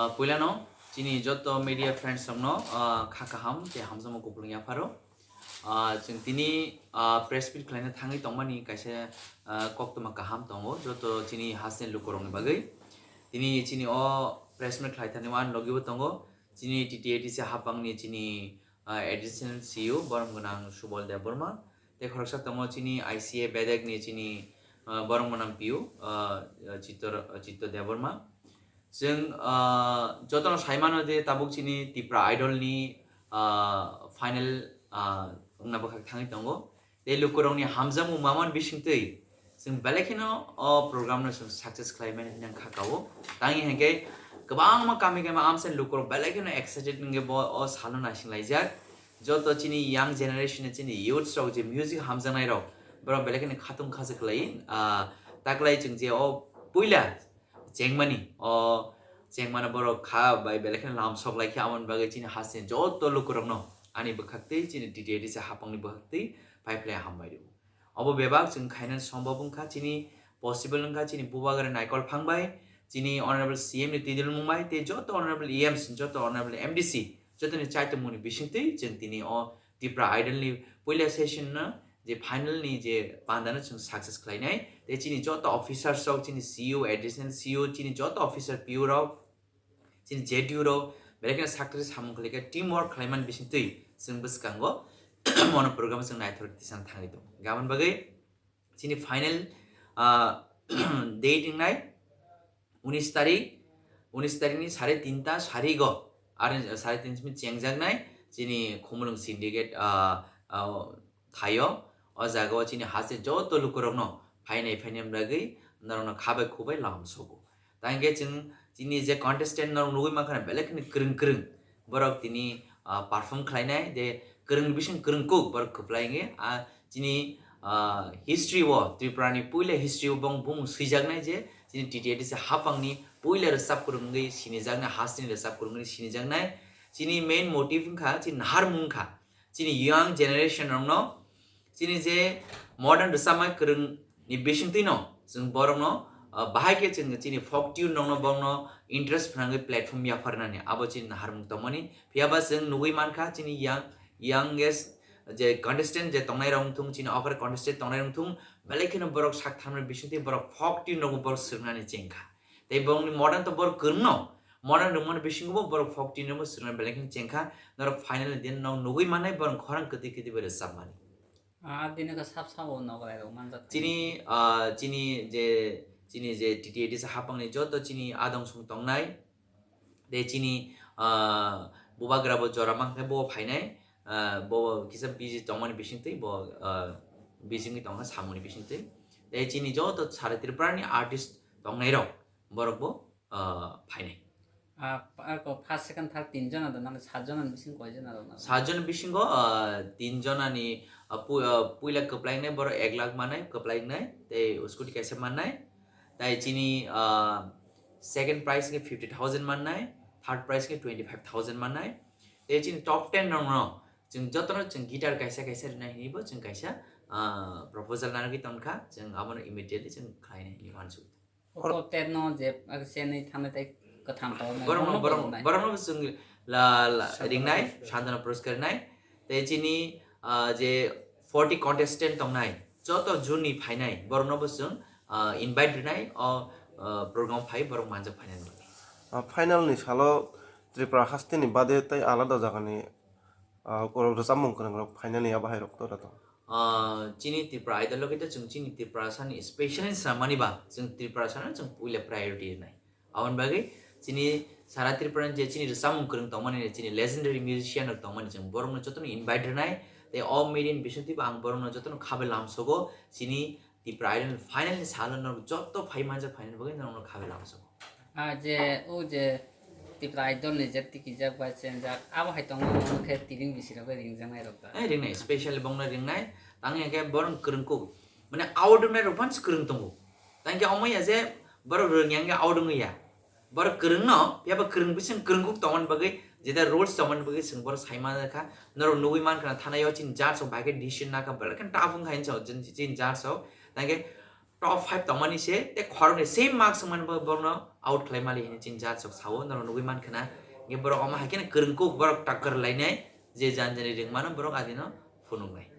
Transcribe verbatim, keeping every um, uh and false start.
Ah, puilano chini joto media friends rokno, ah, kha kaham tei hamjakma kupulung yapharo. Ah, chwng tini, ah, press meet khlaina thangwi tongmani kaisa, ah, koktwma kaham tongo joto chini hasteni lukurokni bagwi. Tini chini o press meet khlai thani uan logibo tongo chini T T A D C hapangni chini, ah, additional C E O borom gwnang Subol Debbarma. Tei khoroksa tongo chini I C A bedekni chini, ah, borom gwnang P U, ah, Chittor, Chittor Debbarma. Chwng, ah, jotono sai mano je tabuk chini Tipra Idol ni, ah, final, ah, wngna bwkhak thangwi tongo. Tei lukurokni hamjakmung mamani bisingtwi chwng belai kheno o program no chwng success khlai mani hinwi kha kao. Tangwi hinkhe kwbangma kami kami amsani lukurok belai kheno excited wngwi bo o salno naising laijak. Joto chini young generation ni chini youths rok je music hamjaknai rok, borok belai kheno khatung khajak khlai, ah, taklai chwng je o puila chengmani, o chengmano borok kha bai belai kheno lamsok lai khe, aboni bagwi chini hasteni joto lukurokno ani bwkhaktwi, chini T T A D C hapangni bwkhaktwi phai phlai hambai rwo. Obo bebak chwng khaina sombab wngkha, chini possible wngkha, chini bubagra Naikol Phang bai, chini Honorable C M ni twidulmung bai, tei joto Honorable E Ms, joto Honorable M D C, jotoni chaitokmungni bisingtwi chwng tini o Tipra Idol ni puila session no je final ni je panda no chwng success khlainai, tei chini joto officers rok, chini C E O, additional C E O, chini joto officer P U rok, chini Z D U rok, belai kheno sakri samung khlai khe team work khlaimani bisingtwi chwng bwskango mono program chwng naithok tisang thangwi tongo. Gabon bagwi chini final, ah, date wngnai unis tarik, unis tarik ni sare tinta sarigo, are sare tinta simi chengjaknai chini Khumulwng Syndicate, ah, ah, thaio. O jaga o chini haste joto lukurokno phainai phainai bagwi norokno khabai khubai lamsogo. Tangkhe chwng chini je contestant norok nugwi mankha belai kheno kwrwng kwrwng borok tini, ah, perform khlainai, je kwrwng bising kwrwng kuk borok kwplai wngwi, ah, chini, ah, history o, Tripura ni puila history o bong bumung swijaknai je chini T T A D C hapangni puila rwchap kwrwng wngwi sinijaknai, hasteni rwchap kwrwng wngwi sinijaknai. Chini main motive wngkha chini naharmung wngkha. Chini young generation rokno chini je modern rwchapmai kwrwng ni bisingtwi no chwng borokno, ah, bahai khe chwng chini folk tune rokno borokno interest phnangwi platform yapharnani abo chini naharmung tongmani. Phiyaba chwng nugwi mankha chini young, youngest je contestant je tongnai rok wngthung, chini offer contestant tongnai rok wngthung, belai kheno borok sak tharmani bisingtwi borok folk tune rokbo borok swrwngnani chengkha. Tei borokni modern to borok kwrwngno, modern rwngmani bisingo bo borok folk tune rokbo swrwngna belai kheno chengkha. Norok final ni din no nugwi mannai borok khorang kwtwi kwtwi bai rwchapmani. Ah, bini khe sab sabo nogo lai rok manjak. Chini, ah, chini je, chini je T T A D C hapangni joto chini adong song tongnai, tei chini, ah, bubagra bo jora mankhe bo phainai, ah, bo kisa busy tongmani bisingtwi bo, ah, busy wngwi tongkha samungni bisingtwi. Tei chini joto sara Tripura ni artist tongnai rok borok bo, ah, phainai. Ah, pa-, ako first, second, third tin jona do, nang sat jona ni bising koi jona do nang? Sat jona bisingo, ah, tin jona ni, ah, pu-, ah, puila kwplai wngnai borok ek lakh mannai, kwplai wngnai, tei scooty kaisa mannai. Tai chini, ah, second prize khe fifty thousand mannai, third prize khe twenty five thousand mannai. Tei chini top ten rok no chwng jotono chwng guitar kaisa kaisa rwnai hinwi bo chwng kaisa, ah, proposal narwgwi tongkha, chwng abono immediately chwng khlainai hinwi uansuk. Oro top ten no je, ah, chenwi thangnai tei kwthang tongo. Borokno, borokno borok, nai. Borokno bo chwng la, la, Santana ringnai, Puroskar. Santana Puroskar ringnai. Tei chini, ah, je forty contestant tongnai, joto juni phainai, borokno bo chwng, ah, invite rinai, o, ah, program phai borok manjak phainani bagwi. Ah, final ni salo Tripura hasteni bade tei alada jagani, ah, rwchapmung kwrwng rok phainani abo hai rok to da tong. Ah, chini Tripura Idol logi to chwng chini Tripura sani specially swnamani ba chwng Tripura sano chwng puila priority rinai. Aboni bagwi chini sara Tripura je chini rwchapmung kwrwng tongmani, chini legendary musician rok tongmani, chwng borokno jotono invite rinai. Tei o media ni bisingtwi bo ang borokno jotono khabai lamsogo chini Tripura Idol final ni salo norok joto phai manjak phainani bagwi norokno khabai lamsogo. Ah, je, o je Tripura Idol ni je tikijak bai chenjak, abo hai tongo, omo khe tiling bisi rok bai ringjaknai rok da. Eh, ringnai, specially bongno ringnai, tang ya khe borok kwrwng kuk. Mane out wngnai rok phano se kwrwng tongo. Tang khe omo ya je borok rwng yang khe out wngwi ya. Borok kwrwng no, phiya ba kwrwng bising kwrwng kuk tongmani bagwi, jeta rules tongmani bagwi chwng borok sai man kha. Norok nugwi man khna thanai o chini judge rok bai khe decision na kha, belai khe tough wng kha hinwi chini judge rok. Tang khe top five tongmani se, tei khoroknwi same marks wngmani bo borokno out khlai mali hinwi chini judge rok sao, norok nugwi mankha na. Hwnkhe borok omo hai kheno kwrwngkuk, borok takkar lainai, je jan jani ringmano borok adino phunuknai.